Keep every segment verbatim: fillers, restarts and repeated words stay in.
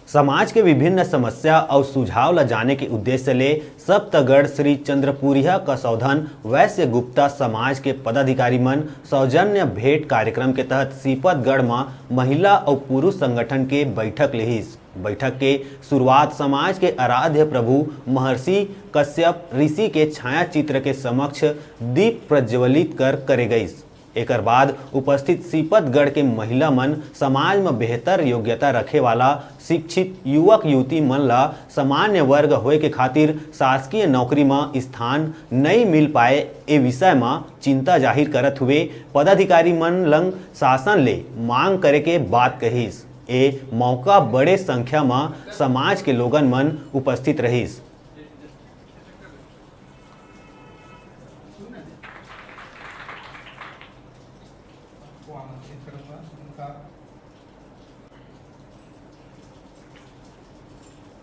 समाज के विभिन्न समस्या अउ सुझाव ल जाने के उद्देश्य ले सप्तगढ़ श्री चंद्रपुरिया कसौधन वैश्य गुप्ता समाज के पदाधिकारी मन सौजन्य भेंट कार्यक्रम के तहत सीपतगढ़ म महिला अउ पुरुष संगठन के बैठक लेहिस। बैठक के शुरुआत समाज के आराध्य प्रभु महर्षि कश्यप ऋषि के छाया चित्र के समक्ष दीप प्रज्वलित कर करे गइस। एकर बाद उपस्थित सीपतगढ़ के महिला मन समाज म बेहतर योग्यता रखे वाला शिक्षित युवक युवती मन ला सामान्य वर्ग होए के खातिर शासकीय नौकरी म स्थान नइ मिल पाए, ए विषय म चिंता जाहिर करत हुए पदाधिकारी मन लंग शासन ले मांग करे के बात कहिस। ए मौका बड़े संख्या म समाज के लोगन मन उपस्थित रहिस।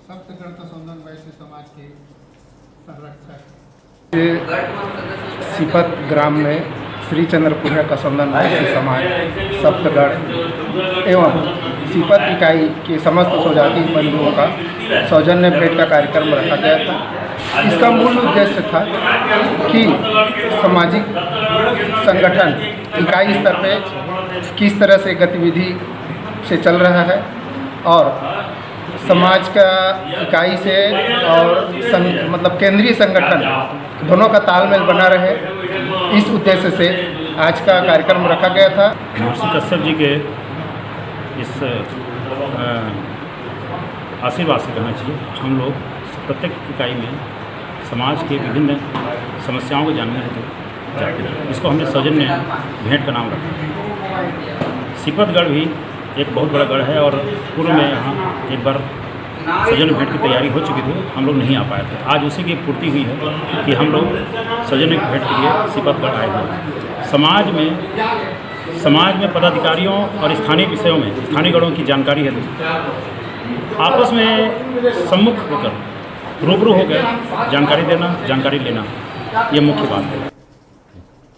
सप्तगढ़ कसौंधन वैश्य समाज के संरक्षक। ये सीपत ग्राम में श्री चंद्रपुरिया कसौंधन वैश्य समाज सप्तगढ़ एवं सीपत इकाई के समस्त स्वजाति बंधुओं का सौजन्य भेंट का कार्यक्रम रखा गया था। इसका मूल उद्देश्य था कि सामाजिक संगठन इकाई स्तर पे किस तरह से गतिविधि से चल रहा है और समाज का इकाई से और संग, मतलब केंद्रीय संगठन दोनों का तालमेल बना रहे, इस उद्देश्य से आज का कार्यक्रम रखा गया था। महर्षि कश्यप जी के इस अ, आशीर्वाद से कहना चाहिए, हम लोग प्रत्येक इकाई में समाज के विभिन्न समस्याओं को जानने हेतु जाते हैं। इसको हमने सौजन्य भेंट का नाम रखा है। सिपतगढ़ भी एक बहुत बड़ा गढ़ है और पूर्व में यहाँ एक बार सौजन्य भेंट की तैयारी हो चुकी थी, हम लोग नहीं आ पाए थे। आज उसी की पूर्ति हुई है कि हम लोग सौजन्य भेंट के लिए सिपतगढ़ आए हुए हैं। समाज में, समाज में पदाधिकारियों और स्थानीय विषयों में स्थानीय गढ़ों की जानकारी हेतु आपस में सम्मुख होकर रूबरू होकर जानकारी देना, जानकारी लेना, ये मुख्य बात है।